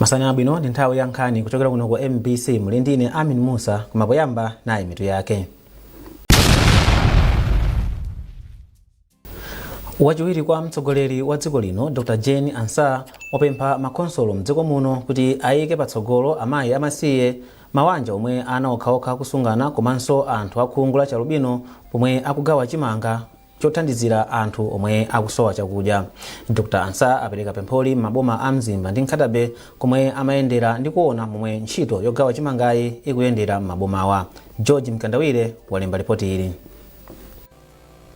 Masana abwino, ndi nthawi ya nkhani kuchokera kuno ku MBC. Muli ndine Amin Musa, koma poyamba nayi mitu yake. Wachiwiri kwa mtsogoleri wa dziko lino Dr Jane Ansah wapempha makhonsolo mdziko muno kuti ayike patsogolo amayi amasiye, mawanja omwe ana okhaokha akusungana komanso anthu akhungu la chialubino pomwe akugawa chimanga chothandizira anthu omwe akusowa chakudya. Dr Ansah apereka pempholi m'maboma a Mzimba ndi Nkhata Bay komwe amayendera ndi kuona momwe ntchito yogawa chimangayi ikuyendera m'mabomawa. George Mkandawire walemba lipoti ili.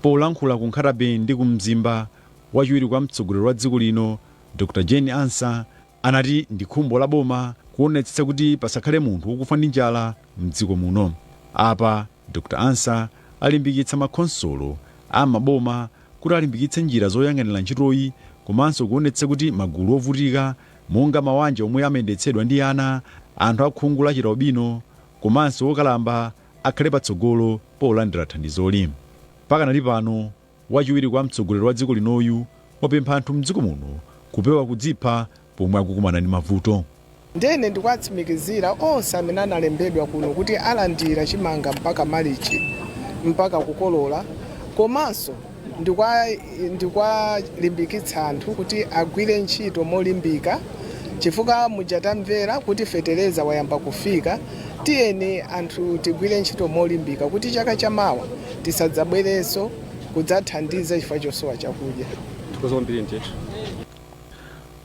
Polankhula ku Nkhata Bay ndi ku Mzimba, wachiwiri kwa mtsogoleri wa dziko lino Dr Jane Ansah anati ndi khumbo la boma kuonetsetsa kuti pasakhale munthu wokufa ndi njala mdziko muno. Apa Dr Ansah alimbikitsa makhonsolo a maboma kuti alimbikitse njira zoyang'anira ntchitoyi komanso kuonetsetsa kuti magulu ovutika monga mawanja omwe amayendetsedwa ndi ana, anthu akhungu la chialubino komanso okalamba akhale patsogolo polandira thandizoli. Pakanali pano, wachiwiri kwa mtsogoleri wa dziko linoyu wapempha anthu mdziko muno kupewa kudzipha pomwe akukumana ndi mavuto. Ndiye ine ndikuwatsimikizira onse amene analembedwa kuno kuti alandira chimanga mpaka Malichi, mpaka kukolola, komanso ndikuwalimbikitsa anthu kuti agwire ntchito molimbika chifukwa muja tamvera kuti fetereza wayamba kufika. Tiyeni anthu tigwire ntchito molimbika kuti chaka chamawa tisadzabwerenso kudzathandiza chifukwa chosowa chakudya.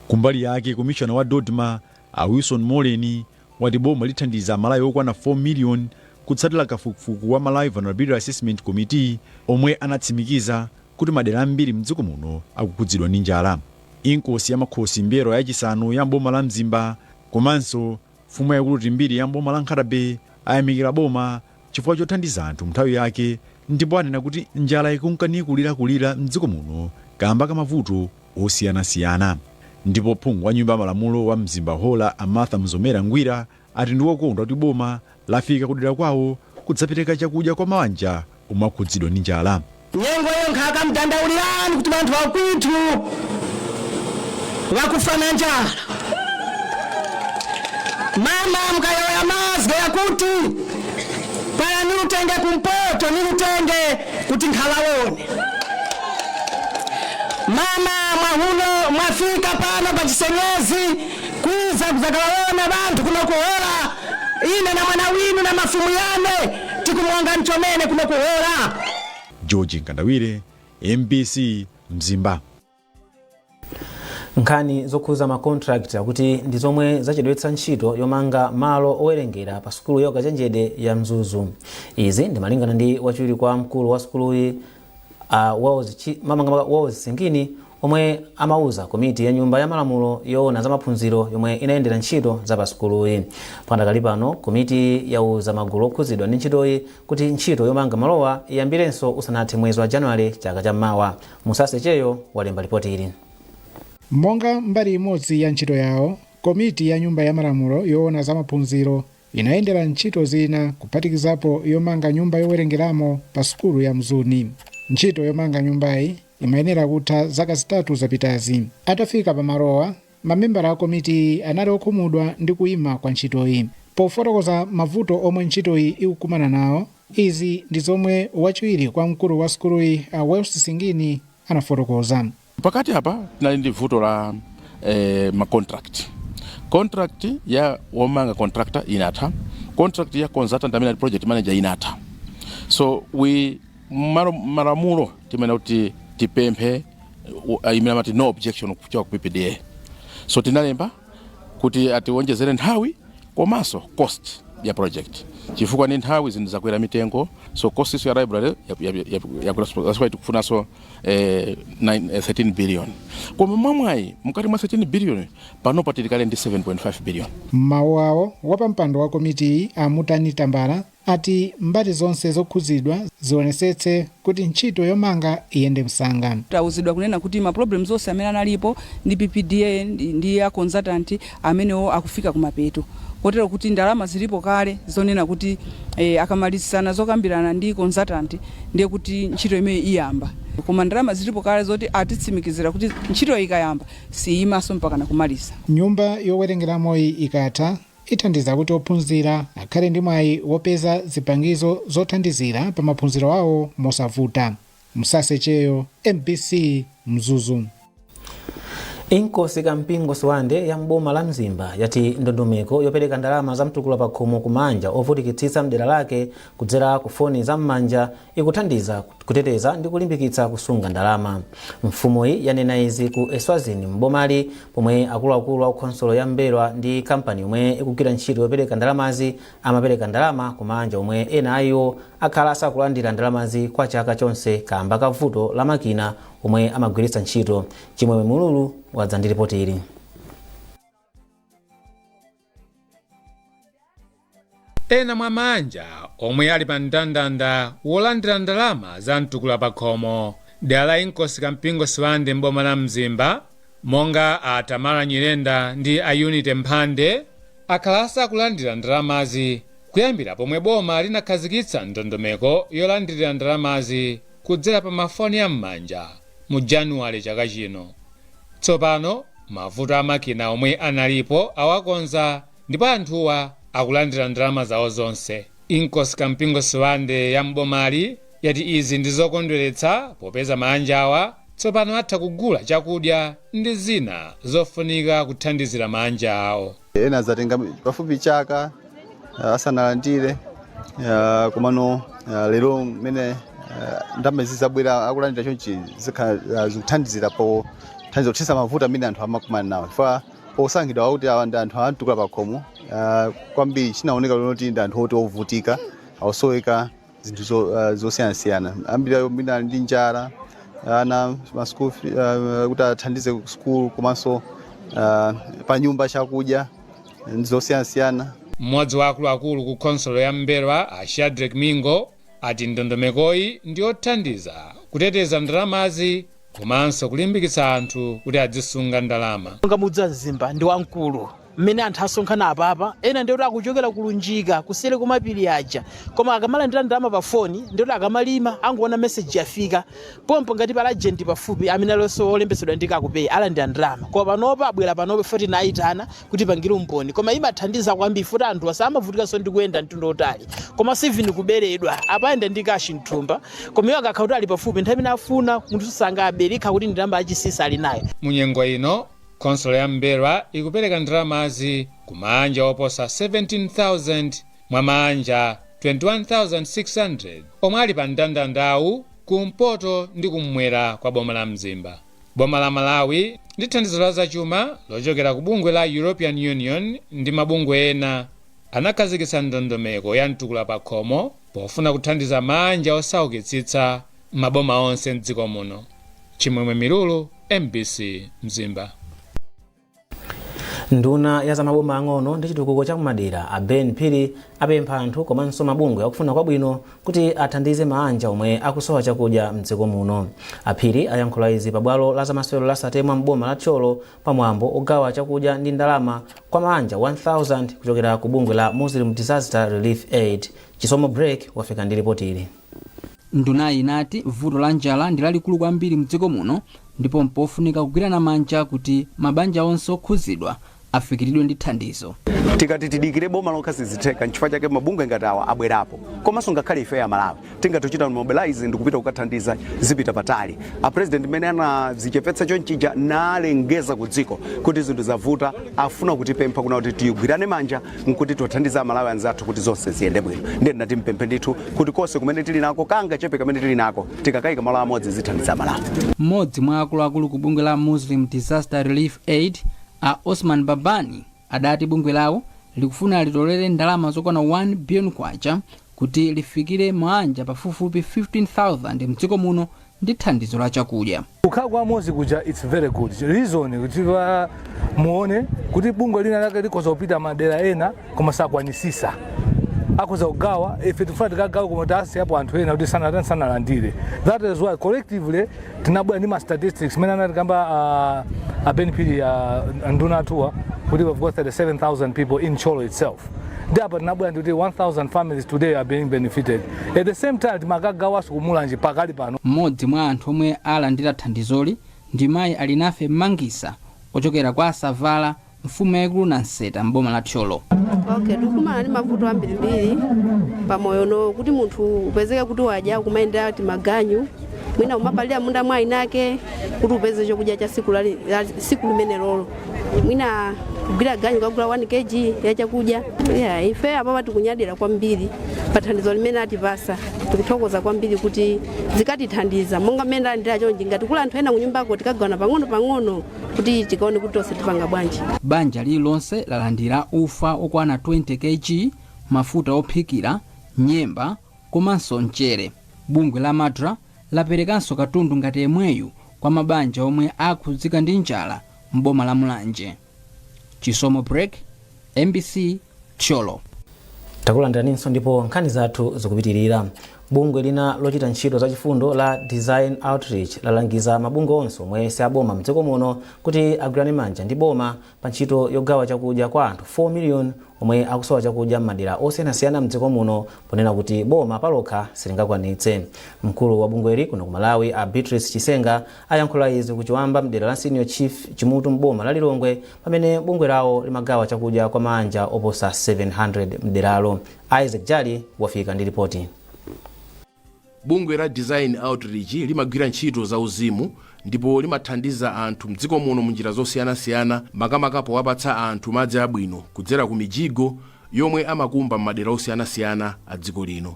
Kumbali yake, komishona wa DoDMA a Wilson Moleni wati boma lithandiza Amalawi okwana 4 million kutsatira kafukufuku wa Malawi Vulnerability Assessment Committee omwe anatsimikiza kuti madera ambiri mdziko muno akukhudzidwa ndi njala. Inkosi ya Makhosi M'mbelwa yachisanu ya m'boma la Mzimba komanso mfumu yaikulu Timbiri ya m'boma la Nkhata Bay ayamikira boma chifukwa chothandiza anthu mnthawi yake ndipo anena kuti njala ikunka nikulirakulira mdziko muno kamba ka mavuto osiyanasiyana. Ndipo phungu wa nyumba ya malamulo wa Mzimba Hora a Martha Mzomera Ngwira ati ndi wokondwa kuti boma lafika kudera kwawo kudzapereka chakudya kwa mawanja omwe akhudzidwa ndi njala. Nyengo iyo nkhaka mdandaulirani kuti vanthu vakwithu vakufa na njala. Mama mkayoya mazge yakuti paya nilutenge kumpoto nilutenge kuti nkhalawone. Mama mwahuno mwafika pano pa Chisenyezi kwiza kudzakawawona vanthu kuno kuhola. Ine na mwana winu na mafumu yane tikumwonga mchomene kuno kuhola. George Mkandawire, MBC, Mzimba. Nkhani zokhuza ma contract akuti ndi zomwe zachedwetsa ntchito yomanga malo owerengera pa sukulu ya ukachenjede ya Mzuzu. Izi ndi malingana ndi wachiwiri kwa mkulu wa sukuluyi Wells Singini omwe amauza komiti ya nyumba ya malamulo yoona za maphunziro yomwe inayendera ntchito za pa sukuluyi. Padakali pano komiti yauza magulu okhuzidwa ndi ntchitoyi kuti ntchito yomanga malowa iyambirenso usanathe mwezi wa January chaka cham'mawa. Musase Cheyo walemba lipoti ili. Monga mbali imodzi ya ntchito yawo, komiti ya nyumba ya malamulo yoona za maphunziro inayendera ntchito zina kuphatikizapo yomanga nyumba yowerengeramo pa sukulu ya Mzuni. Ntchito yomanga nyumbayi imayenera kutha zaka 3 zapitazi. Atafika pamalowa, mamembala a komitiyi anali okhumudwa ndi kuima kwa ntchitoyi. Pofotokoza mavuto omwe ntchitoyi ikukumana nawo, izi ndi zomwe wachiwiri kwa mkulu wa sukuluyi a Wells Singini anafotokoza. Pakati apa tinali ndi vuto la ma contract. Contract ya womanga, contractor, inatha. Contract ya consultant amene ali project manager inatha. So we malamulo timene kuti tipemphe imene amati no objection kuchoka ku PPDA. So tinalemba kuti atiwonjezere nthawi komanso cost ya project, chifukwa ndi nthawi zinthu zakwera mitengo, so cost ya library yakwera. That's why tikufunanso 13 billion, koma mwamwayi mkati mwa 13 billion panopa tili kale ndi 7.5 billion. M'mawu awo, wapampando wa komitiyi a Mutani Tambala Ati mbali zonse zokhuzidwa zionesetse kuti ntchito yomanga iyende msanga. Tauzidwa kunena kuti ma problems onse amene analipo ndi PPDA ndi a consultant amenewo akufika kumapeto, kotero kuti ndalama zilipo kale zonena kuti akamalizana zokambirana ndi consultant, ndiye kuti ntchito imene iyamba. Koma ndalama zilipo kale zoti atitsimikizira kuti ntchito ikayamba siyimaso mpaka nakumaliza. Nyumba yowerengeramoyi ikatha, ithandiza kuti ophunzira akhale ndi mwayi wopeza zipangizo zothandizira pa maphunziro awo mosavuta. Msase Cheyo, MBC, Mzuzu. Inkosi Kampingo Siwande ya mboma la Mzimba yati ndondomeko yopereka ndalama za mtukula pa khomo kumanja ovutikitsitsa mdera lake kudzera ku foni za m'manja ikuthandiza kuteteza ndi kulimbikitsa kusunga ndalama. Mfumuyi yanena izi ku Eswazini mbomali, pomwe akuluakulu a khonsolo ya Mbelwa ndi kampani yomwe ikugwira ntchito yopereka ndalamazi amapereka ndalama kumanja omwe ena ayiwo akhala asakulandira ndalamazi kwa chaka chonse kamba ka vuto la makina omwe amagwiritsa ntchito. Chimwemwe Mululu wadza ndi ripoti ili. Ena mwa manja omwe ali pa mndandanda wolandira ndalama za mtukula pa khomo dera la Inkosi Kampingo Siwande mboma la Mzimba, monga a Tamara Nyirenda ndi a Unity Mphande, akhala asakulandira ndalamazi kuyambira pomwe boma linakhazikitsa ndondomeko yolandirira ndalamazi kudzera pa mafoni am'manja mu Januwale chaka chino. Tsopano mavuto amakina omwe analipo awakonza ndipo anthuwa akulandira ndalama zawo zonse. Inkosi Kampingo Siwande ya mbomali yati izi ndi zokondweretsa popeza manja awa tsopano atha kugula chakudya ndi zina zofunika kuthandizira manja awo. Ena zatenga pafupi chaka asanalandire, komano lero mmene ndalama zizabwera akulandira chonchi, zikhala zikuthandizira po thandiza kuthetsa mavuto amene anthu amakumana nawo, chifukwa posankhidwa kuti awa ndi anthu amtukula pakhomo, kwambiri chinaoneka kuti ndi anthu oti ovutika, awosoweka zinthu zosiyanasiyana. Ambiri ayo mwina ali ndi njala, ana ma school kuti athandize ku school, komanso pa nyumba chakudya ndi zosiyanasiyana. Mmodzi wa akuluakulu ku khonsolo ya Mbelwa, a Shadrack Mingo, ati ndondomekoyi ndi yothandiza kuteteza ndalamazi komanso kulimbikitsa anthu kuti azisunga ndalama. Monga mudzi Mzimba ndi wamkulu, mmene anthu asonkhana apapa, ena ndiyoti akuchokera kulunjika kuseri kumapiri aja, koma akamalandira ndalama pa foni, ndiyoti akamalima angoona message yafika pompo, ngati pali agent pafupi amene alinso olembetsedwa ndi Kakupay, alandira ndalama. Koma panopa abwera panopa ife tinayitana kuti pangire umboni, koma imathandiza kwambiri futi anthu asamavutikanso ndi kuyenda mtunda utali, komanso even kuberedwa. Apayenda ndi cash mthumba, koma iwo akakhala kuti ali pafupi, nthawi imene afuna munthu sangabere, ikhala kuti ndalama yachinsinsi ali nayo. Munyengo ino khonsolo ya Mbelwa ikupereka ndalamazi ku maanja oposa 17,000 mwa maanja 21,600 omwe ali pa mndandandawu kumpoto ndi kummwera kwa boma la Mzimba. Boma la Malawi ndi thandizo la zachuma lochokera ku bungwe la European Union ndi mabungwe ena anakhazikitsa ndondomeko ya mtukula pa khomo pofuna kuthandiza manja osaukitsitsa maboma onse mdziko muno. Chimwemwe Milulu, MBC, Mzimba. Nduna ya zamaboma ang'ono ndi chitukuko cha kumadera, a Ben Phiri, apempha anthu komanso mabungwe akufuna kwabwino kuti athandize maanja omwe akusowa chakudya mdziko muno. Aphiri ayankhula izi pabwalo la zamasewero la Satemwa mboma la Thyolo pamwambo ogawa chakudya ndi ndalama kwa maanja 1000 kuchokera ku bungwe la Muslim Disaster Relief Aid. Chisomo Break wafika ndi ripoti ili. Ndunayi inati vuto la njala ndi lalikulu kwambiri mdziko muno ndipo mpofunika kugwirana manja kuti mabanja onse okhuzidwa afikiridwe ndi thandizo. Tikati tidikire boma lokha sizitheka, nchifukwa chake mabungwe ngati awa abwerapo. Komanso ngakhale ife ya Malawi tingatochita mobilize ndikupita kukathandiza, zipita patali. A president mmene anazichepetsa chonchija nalengeza ku dziko kuti zinthu zavuta, afuna kutipempha kuna kuti tigwirane manja nkuti tothandiza Amalawi anzathu kuti zonse ziyende bwino. Ndiye ndinati mpemphe ndithu kuti konse kumene tili nako, kanga chepe kamene tili nako, tikakayika malo amodzi, zithandiza Amalawi. Mmodzi mwa akuluakulu ku bungwe la Muslim Disaster Relief Aid, a Osman Babani, adati bungwe lawo likufuna litolere ndalama zokwana 1 billion kwacha kuti lifikire maanja pafupifupi 15,000 mdziko muno ndi thandizo la chakudya. Kukhala kwa amodzi kuja, it's very good reason kuti muone kuti bungwe lina lake likhoza kupita madera ena koma sakwanisisa. Akhoza kugawa, ife tifuna tikagawe, koma tasiyapo anthu ena kuti sanatani, sanalandire. That is why collectively tinabwera ndi ma statistics mene anatikamba a Ben Phiri, nduna athuwa, kuti we've got 37,000 people in Thyolo itself. Ndi apa tinabwera ndikuti 1000 families today are being benefited. At the same time timakagawanso kumulanje pakali pano. Mmodzi mwa anthu omwe alandira thandizoli ndi mayi Alinafe Mangisa ochokera kwa Asavala, mfumu yayikulu Nanseta, mboma la Thyolo. Okay, tikumana ndi mavuto ambirimbiri pamoyo no, kuti munthu upezeke kuti wadya kumayendera timaganyu, mwina umapalira munda mwa inake kuti upeze chokudya cha siku limene lolo, mwina kugwira ganyu kagula 1 kg ya chakudya. Yeah, ife apapa tikunyadira kwambiri pa thandizo limene atipasa. Tikuthokoza kwambiri kuti zikatithandiza monga mmene ndalandira chonchi, ngati kula anthu ena kunyumbako tikagawana pang'ono pang'ono kuti tikaone kuti tonse tipanga bwanji. Banja lililonse lalandira ufa okwana 20 kg, mafuta ophikira, nyemba komanso mchere. Bungwe la MADRA laperekanso katundu ngati yemweyu kwa mabanja omwe akhudzika ndi njala mboma la Mulanje. Chisomo Break, MBC, Thyolo. Takulandiraninso ndipo nkhani zathu zikupitirira. Bungwe lina lochita ntchito zachifundo la Design Outreach lalangiza mabungwe onse omwe si aboma mdziko muno kuti agwirane manja ndi boma pa ntchito yogawa chakudya kwa anthu 4 million omwe akusowa chakudya m'madera osiyanasiyana mdziko muno, ponena kuti boma palokha silingakwanitse. Mkulu wa bungweli kuno ku Malawi, a Beatrice Chisenga, ayankhula izi kuchiwamba mdera la Senior Chief Chimutu mboma la Lilongwe, pamene bungwe lawo limagawa chakudya kwa mabanja oposa 700 mderalo. Isaac Jali wafika ndi ripoti. Bungwe la Design Outreach limagwira ntchito za uzimu ndipo limathandiza anthu mdziko muno munjira zosiyanasiyana, makamaka powapatsa anthu madzi abwino kudzera ku mijigo yomwe amakumba m'madera osiyanasiyana a dziko lino.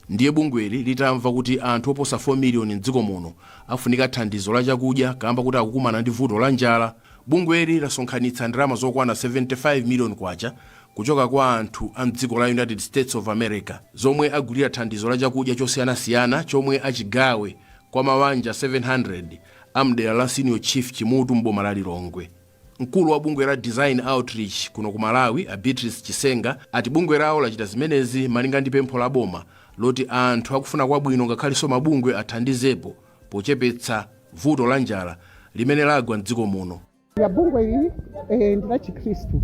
Ndiye bungweli litamva kuti anthu oposa 4 miliyoni mdziko muno afunika thandizo la chakudya kamba kuti akukumana ndi vuto la njala, bungweli lasonkhanitsa ndalama zokwana 75 miliyoni kwacha kuchoka kwa anthu a mdziko la United States of America, zomwe agulira thandizo la chakudya chosiyanasiyana chomwe achigawe kwa mabanja 700 a mdera la Senior Chief Chimutu mboma la Lilongwe. Mkulu wa bungwe la Design Outreach kuno ku Malawi, a Beatrice Chisenga, ati bungwe lawo lachita zimenezi malinga ndi pempho la boma loti anthu akufuna kwabwino ngakhalenso mabungwe athandizepo pochepetsa vuto la njala limene lagwa mdziko muno. Ya, bungwe ili ndi la Chikhristu,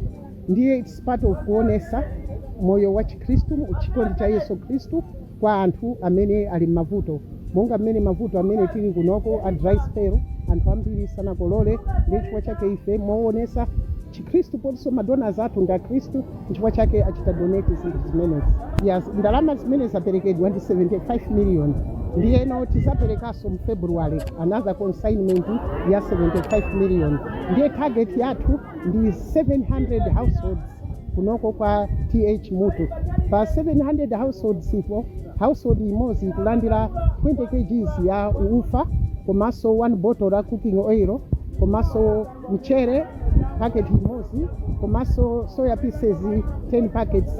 ndiye it's part of kuonesa moyo wa Chikhristu, chikondi cha Yesu Khristu kwa anthu amene ali m'mavuto, monga mmene mavuto amene tili kunoko a dry spell, anthu ambiri sanakolole. Ndi chifukwa chake ife moonesa Chikhristu, potinso madonors athu ndi Akhristu, nchifukwa chake achita donate zinthu zimenezi. Yes, ndalama zimene zaperekedwa ndi 75 million, ndiyeno tizaperekanso mu February another consignment ya 75 million. Ndiye target yathu ndi 700 households kunoko kwa T/A Chimutu. Pa 700 households ipo, household imodzi ikulandira 20 kgs ya ufa, komanso 1 bottle la cooking oil, komanso mchere packet imodzi, komanso soya pieces 10 packets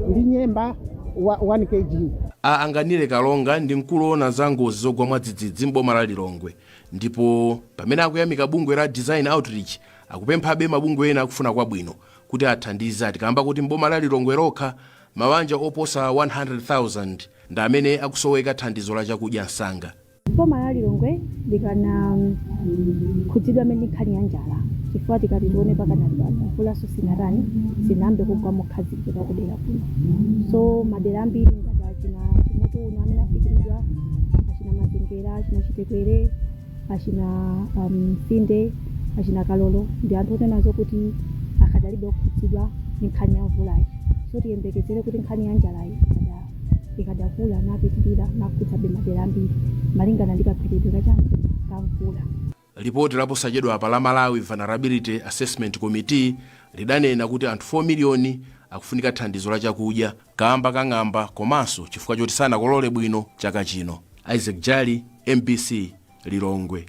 ndi nyemba 1 kg. A Anganile Kalonga ndi mkulu woona za ngozi zogwa mwadzidzidzi mboma la Lilongwe, ndipo pamene akuyamika bungwe la Design Outreach, akupemphabe mabungwe ena akufuna kwabwino kuti athandize, atikamba kuti mboma la Lilongwe lokha mabanja oposa 100,000 ndi amene akusoweka thandizo la chakudya msanga. Boma la Lilongwe likana khudzidwa amene nkhani ya njala, chifukwa tikati tione pakanali pano mvulanso sinatani, sinayambe kugwa mokhazikika kudera kuno. So madera ambiri ngati achina Chimutu uno amene afikiridwa, achina Mazengera, achina Chitekwere, achina Mfinde, achina Kalolo, ndi anthu otenazo kuti akadalibe okhudzidwa ndi nkhani ya mvulayi. So tiyembekezere kuti nkhani ya njalayi ikadakula napitirira nakhudzabe madera ambiri malingana ndi kagweredwe kachani ka mvula. Lipoti laposachedwapa la Malawi Vulnerability Assessment Committee lidanena kuti anthu 4 miliyoni akufunika thandizo la chakudya kamba kang'amba komanso chifukwa choti sanakolole bwino chaka chino. Isaac Jali, MBC, Lilongwe.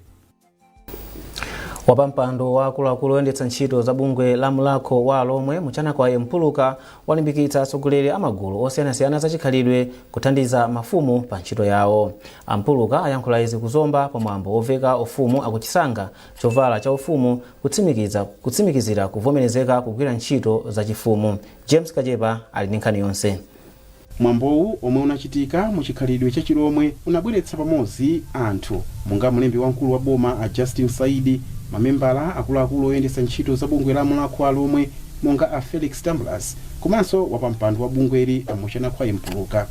Wapampando wa akuluakulu oyendetsa ntchito za bungwe la Mulhako wa Alomwe, Muchanakwaye Mpuluka, walimbikitsa atsogoleri a magulu osiyanasiyana zachikhalidwe kuthandiza mafumu pa ntchito yawo. Ampuluka ayankhula izi kuzomba pamwambo woveka ufumu akuchisanga chovala cha ufumu kutsimikizira kuvomerezeka kugwira ntchito zachifumu. James Kachepa ali ndi nkhani yonse. Mwambowu, omwe unachitika mu chikhalidwe cha Chilomwe, unabweretsa pamodzi anthu monga mlembi wamkulu wa boma a Justin Saidi, mamembala akuluakulu oyendetsa ntchito za bungwe la Mulhako wa Alhomwe monga a Felix Tambulasi, komanso wapampando wa bungweli a Muchanakhwayi Mpuluka.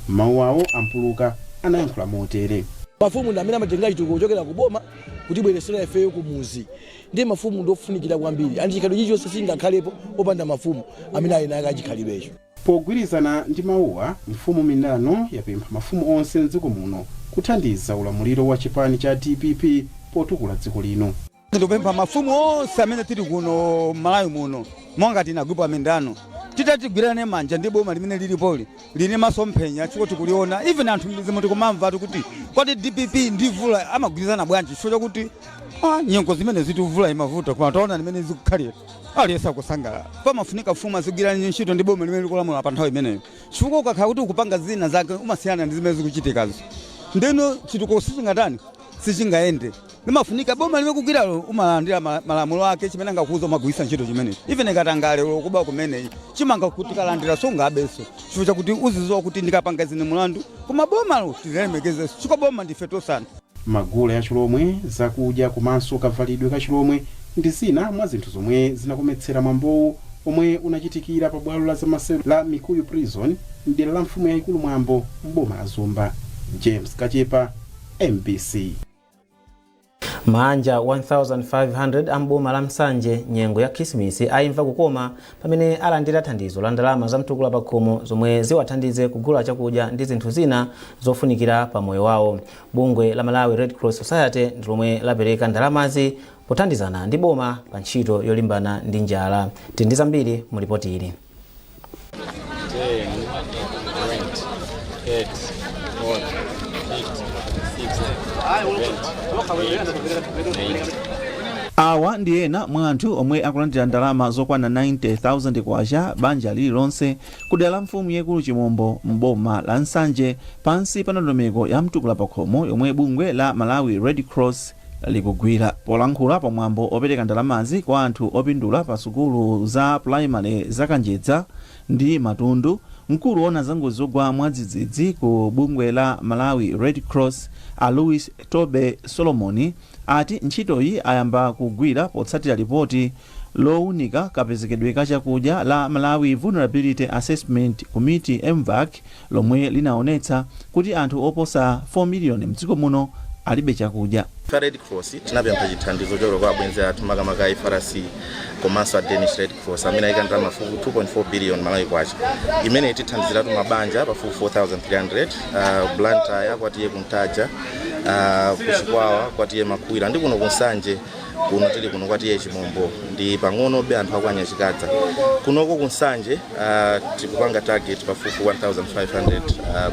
Mawu awo, a Mpuluka anayankhula motere: Mafumu ndi amene amatenga chitukuko kuchokera ku boma kutibweresera ifeyo kumuzi. Ndiye mafumu ndi ofunikira kwambiri, and chikhalidwe chilichonse singakhalepo opanda mafumu amene ali nake achikhalidwecho. Pogwirizana ndi mawuwa, mfumu Mindano yapempha mafumu onse mdziko muno kuthandiza ulamuliro wa chipani cha DPP potukula dziko lino. Ndikupempha mafumu onse amene tili kuno Malawi muno, monga tina group a Mindano, titatigwirane manja ndi boma limene lilipoli, lili masomphenya, chifukwa tikuliona. Even anthu mmidzimu tikumamva kuti kodi DPP ndi mvula amagwirizana bwanji? Chifukwa chakuti nyengo zimene zitivula imavuta, koma taona limene zikukhalira, aliyense akusangalala. Pamafunika mfumu azigwirane ntchito ndi boma limene likulamula pa nthawi imeneyo, chifukwa ukakhala kuti ukupanga zina zake umasiyana ndi zimene zikuchitikazo, ndeno chitukuko sichingatani, sichingayende. Limafunika boma limene kugwiralo umalandira malamulo ake, chimene angakuuza umagwiritsa ntchito chimenechi. Even katangale lokuba kumeneyi chimanga kuti kalandira sungabenso, chifukwa chakuti uziziwa kuti ndikapanga zine mulandu. Koma bomalo tizilemekezeso, chifukwa boma ndife tosana. Magula ya Chilomwe, zakudya komanso kavalidwe ka Chilomwe ndi zina mwa zinthu zomwe zinakometsera mwambowu omwe unachitikira pa bwalo la zamasewero la Mikuyu Prison mdera la mfumu yayikulu Mwambo mboma la Zomba. James Kachepa, MBC. Maanja 1500 amboma la Nsanje nyengo ya Khisimitsi ayimva kukoma pamene alandira thandizo la ndalama za mtukula pakhomo zomwe ziwathandize kugula chakudya ndi zinthu zina zofunikira pa moyo wawo. Bungwe la Malawi Red Cross Society ndi lomwe lapereka ndalamazi pothandizana ndi boma pa ntchito yolimbana ndi njala. Tili ndi zambiri mu ripoti ili. 10, 20, 30, 40, 50, 60, 70, 80, 90. Awa ndi ena mwa anthu omwe akulandira ndalama zokwana 90,000 kwacha banja lililonse ku dera la mfumu yaikulu Chimombo mboma la Nsanje, pansi pa ndondomeko ya mtukula pakhomo yomwe bungwe la Malawi Red Cross likugwira. Polankhula pamwambo opereka ndalamazi kwa anthu opindula pa sukulu za primary za Kanjedza ndi Matundu, mkulu woona za ngozi zogwa mwadzidzidzi ku bungwe la Malawi Red Cross a Louis Tobe Solomoni ati ntchitoyi ayamba kugwira potsatira ripoti lowunika kapezekedwe ka chakudya la Malawi Vulnerability Assessment Committee, MVAC, lomwe linaonetsa kuti anthu oposa 4 miliyoni mdziko muno alibe chakudya. Ife Red Cross tinapempha chithandizo chochokera kwa abwenzi athu, makamaka a IFRC komanso a Danish Red Cross, amene ayika ndalama pafupi 2.4 billion Malawi kwacha imene itithandiziratu mabanja pafupi 4300 Blantyre kwa T/A Kuntaja, kuchikwawa kwa T/A Makhwira, ndi kuno kuNsanje kuno tili kuno kwa T/A Chimombo, ndi pang'ono be anthu aku Anyachikadza. Kunoko kuNsanje tikupanga target pafupi 1500,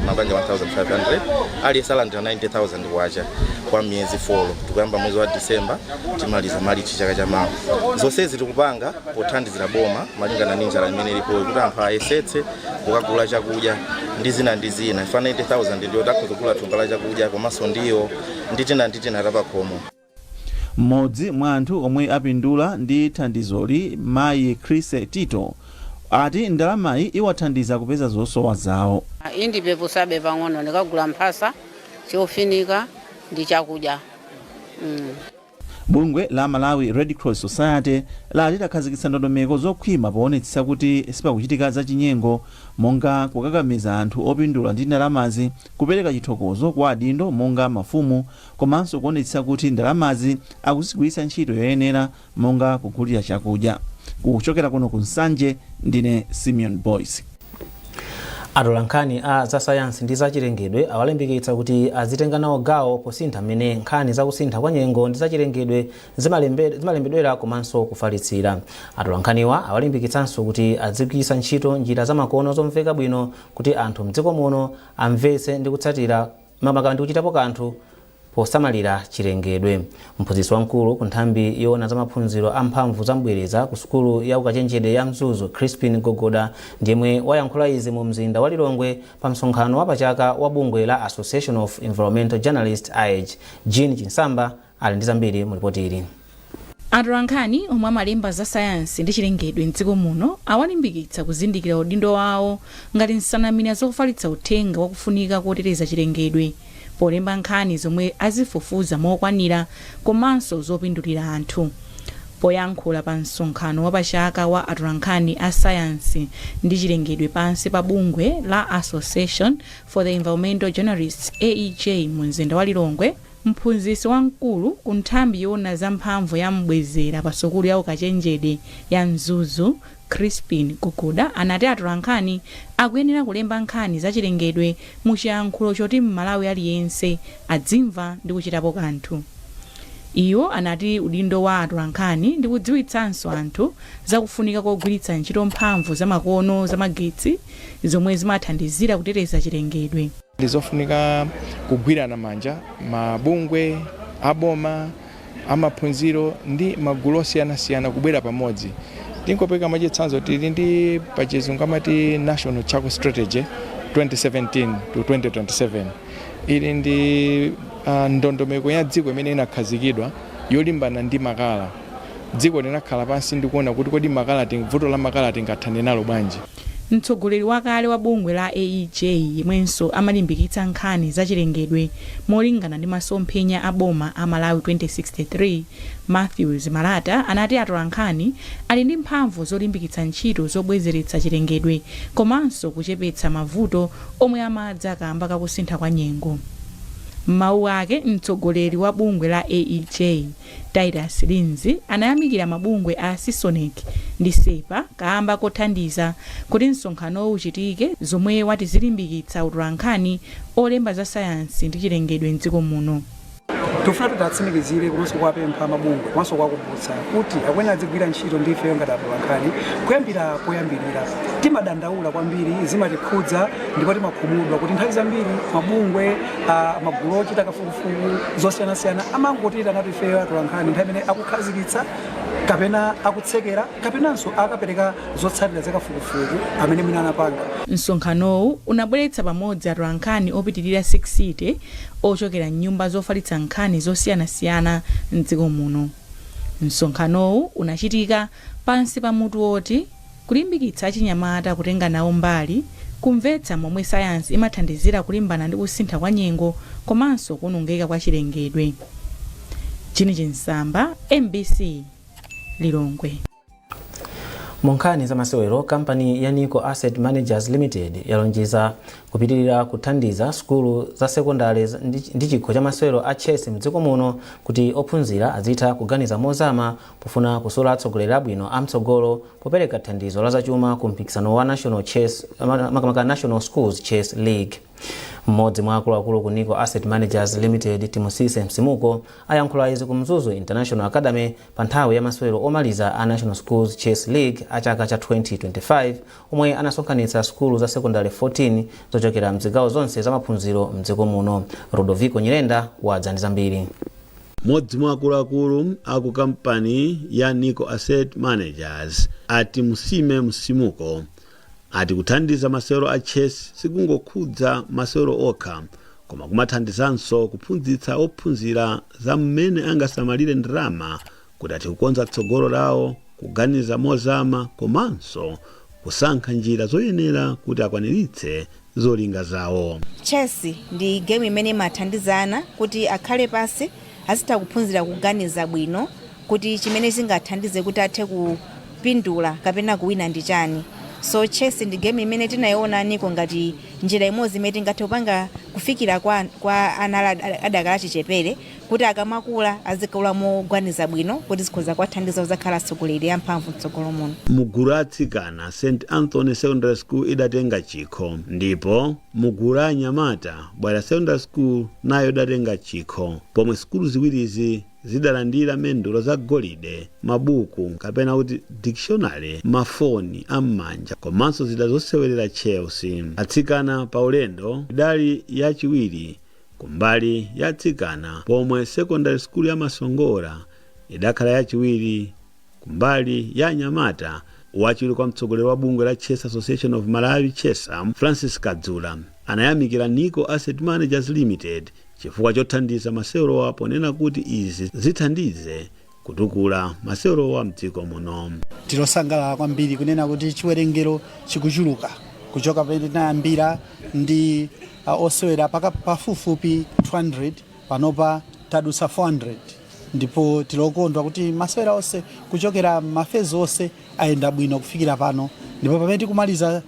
mabanja 1500, aliyense alandira 90,000 kwacha kwa miyezi 4. Tikuyamba mwezi wa December, timaliza Marichi chaka chamawa. Zonsezi tikupanga pothandizira boma malingana ndi njala imene ilipoyo, kuti anthu ayesetse kukagula chakudya ndi zina ndi zina. Ifa 90,000 ndiyo takhoza kugula thumba la chakudya komanso ndiyo ndi tina ndi tina tapakhomo. Mmodzi mwa anthu omwe apindula ndi thandizoli, mayi Chris Tito, ati ndalamayi iwathandiza kupeza zosowa zawo. Indipepusabe pang'ono, ndikagula mphasa, chofinika ndi chakudya. Bungwe la Malawi Red Cross Society lati lakhazikitsa ndondomeko zokhwima poonetsetsa kuti sipakuchitika zachinyengo, monga kukakamiza anthu opindula ndi ndalamazi kupereka chithokozo kwa adindo monga mafumu, komanso kuonetsetsa kuti ndalamazi akuzigwiritsa ntchito yoyenera monga kugulira chakudya. Kuchokera kuno ku Nsanje, ndine Simeon Boyce. Atolankhani a za sayansi ndi zachilengedwe awalimbikitsa kuti azitenga nawo gawo posintha mmene nkhani zakusintha kwa nyengo ndi zachilengedwe zimalembedwera komanso kufalitsira. Atolankhaniwa awalimbikitsanso kuti azigwiritsa ntchito njira zamakono zomveka bwino kuti anthu mdziko muno amvetse ndi kutsatira makamaka ndi kuchitapo kanthu posamalira chilengedwe. Mphunzitsi wamkulu ku nthambi yoona za maphunziro a mphamvu za mbwereza ku sukulu ya ukachenjede ya Mzuzu, Crispin Gogoda, ndiyemwe wayankhula izi mu mzinda wa Lilongwe pa msonkhano wapachaka wa bungwe la Association of Environmental Journalists, AEJ. Jean Chinsamba ali ndi zambiri mu ripoti ili. Atolankhani omwe amalemba za sayansi ndi chilengedwe mdziko muno awalimbikitsa kuzindikira udindo wawo ngati nsanamira zofalitsa uthenga wakufunika koteteza chilengedwe polemba nkhani zomwe azifufuza mokwanira komanso zopindulira anthu. Poyankhula pa msonkhano wapachaka wa atolankhani a sayansi ndi chilengedwe pansi pa bungwe la Association for the Environmental Journalists, AEJ, mu mzinda wa Lilongwe, mphunzitsi wamkulu ku nthambi yoona za mphamvu ya mbwezera pa sukulu ya ukachenjede ya Mzuzu, Crispin Guguda, anati atolankhani akuyenera kulemba nkhani za chilengedwe mu chiyankhulo choti Mmalawi aliyense adzimva ndi kuchitapo kanthu. Iwo anati udindo wa atolankhani ndi kudziwitsanso anthu za kufunika kogwiritsa ntchito mphamvu zamakono zamagetsi zomwe zimathandizira kuteteza chilengedwe. Ndizofunika kugwirana manja mabungwe aboma, amaphunziro ndi magulu osiyanasiyana kubwera pamodzi. Tingopereka mwachitsanzo, tili ndi pachizungu amati National Charcoal Strategy 2017 to 2027. Ili ndi ndondomeko ya dziko imene inakhazikidwa yolimbana ndi makala. Dziko linakhala pansi ndikuona kuti kodi makala, vuto la makala tingathane nalo bwanji. Mtsogoleri wakale wa bungwe la AEJ yemwenso amalimbikitsa nkhani za chilengedwe molingana ndi masomphenya a boma a Malawi 2063, Matthews Malata, anati atolankhani ali ndi mphamvu zolimbikitsa ntchito zobwezeretsa chilengedwe komanso kuchepetsa mavuto omwe amadza kamba kakusintha kwa nyengo. M'mawu ake, mtsogoleri wa bungwe la AEJ, Titus Linzi, anayamikira mabungwe a CISONECC ndi SEPA kamba kothandiza kuti msonkhanowu uchitike, zomwe wati zilimbikitsa utolankhani olemba za sayansi ndi chilengedwe mdziko muno. Tikufuna titatsimikizire komanso kuwapempha mabungwe komanso kuwakumbutsa kuti akuyenera adzigwira ntchito ndi ifeyo ngati atolankhani kuyambira poyambirira. Timadandaula kwambiri, zimatikhudza ndipo timakhumudwa kuti nthawi zambiri mabungwe, magulu ochita kafukufuku zosiyanasiyana amangotiyitanatu ifeyo atolankhani nthawi imene akukhazikitsa kapena akutsekera kapenanso akapereka zotsatira za kafukufuku amene mwina anapanga. Msonkhanowu unabweretsa pamodzi atolankhani opitirira 60 ochokera mnyumba zofalitsa nkhani zosiyanasiyana mdziko muno. Msonkhanowu unachitika pansi pa mutu woti kulimbikitsa achinyamata kutenga nawo mbali, kumvetsa momwe sayansi imathandizira kulimbana ndi kusintha kwa nyengo komanso kuwonongeka kwa chilengedwe. Jini Chinsamba, MBC, Lilongwe. Mu nkhani za masewero, kampani ya Nico Asset Managers Limited yalonjeza kupitirira kuthandiza sukulu za sekondari ndi chikho cha masewero a chess mdziko muno kuti ophunzira azitha kuganiza mozama pofuna kusula atsogoleri abwino amtsogolo, popereka thandizo la zachuma ku mpikisano wa National Chess, makamaka National Schools Chess League. Mmodzi mwa akuluakulu ku Nico Asset Managers Limited, Timusise Msimuko, ayankhula izi ku Mzuzu International Academy pa nthawi ya masewero omaliza a National Schools Chess League a chaka cha 2025, omwe anasonkhanitsa sukulu za sekondari 14 zochokera mzigawo zonse za maphunziro mdziko muno. Rodoviko Nyirenda wadza ndi zambiri. Mmodzi mwa akuluakulu aku kampani ya Nico Asset Managers, ati Musime Msimuko, ati kuthandiza masewero a chess sikungokhudza masewero okha, koma kumathandizanso kuphunzitsa ophunzira za mmene angasamalire ndalama kuti athe kukonza tsogolo lawo, kuganiza mozama komanso kusankha njira zoyenera kuti akwaniritse zolinga zawo. Chess ndi game imene imathandizana kuti akhale pasi, azitha kuphunzira kuganiza bwino kuti chimene chingathandize kuti athe kupindula kapena kuwina ndi chani. So chess ndi game imene tinayiona NICO ngati njira imodzi imene tingathe kupanga kufikira kwa ana adakali achichepere kuti akamakula azikula moganiza bwino, kuti zikhoza kuwathandiza kuzakhala atsogoleri amphamvu mtsogolo muno. Mugulu la atsikana, St Anthony Secondary School idatenga chikho, ndipo mugulu la anyamata, Bwaila Secondary School nayo idatenga chikho, pomwe sukulu ziwirizi zidalandira mendulo za golide, mabuku kapena kuti dictionary, mafoni am'manja komanso zida zosewerera chess. Atsikana pa ulendo idali yachiwiri kumbali ya atsikana, pomwe secondary school ya Masongola idakhala yachiwiri kumbali ya anyamata. Wachiwiri kwa mtsogoleri wa bungwe la Chess Association of Malawi, CHESAM, Francis Kadzula, anayamikira Nico Asset Managers Limited chifukwa chothandiza masewerowa, ponena kuti izi zithandize Kutukula masewerowa mdziko muno. Tilosangalala kwambiri kunena kuti chiwerengero chikuchuluka kuchoka pamene tinayambira ndi osewera paka pafupifupi 200, panopa tadutsa 400, ndipo tilokondwa kuti masewera onse kuchokera ma phase onse ayenda bwino kufikira pano. Ndipo pamene tikumaliza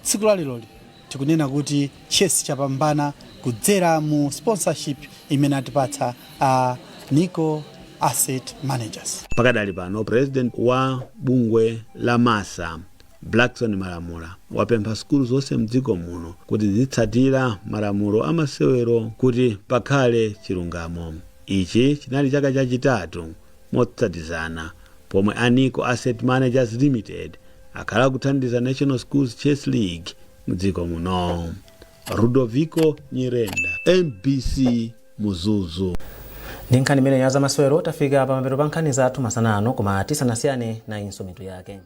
tsiku la leroli, tikunena kuti chess chapambana kudzera mu sponsorship imene atipatsa Nico Asset Managers. Pakadali pano, president wa bungwe la MASA, Blackson Malamula, wapempha sukulu zonse mdziko muno kuti zitsatira malamulo amasewero kuti pakhale chilungamo. Ichi chinali chaka chachitatu motsatizana pomwe a Nico Asset Managers Limited akhala kuthandiza National Schools Chess League mdziko muno. Rudoviko Nyirenda, MBC, Mzuzu. Ndi nkhani imene ya zamasewero tafika pamapeto pa nkhani zathu masana ano, koma tisanasiyane, nayinso mitu yake.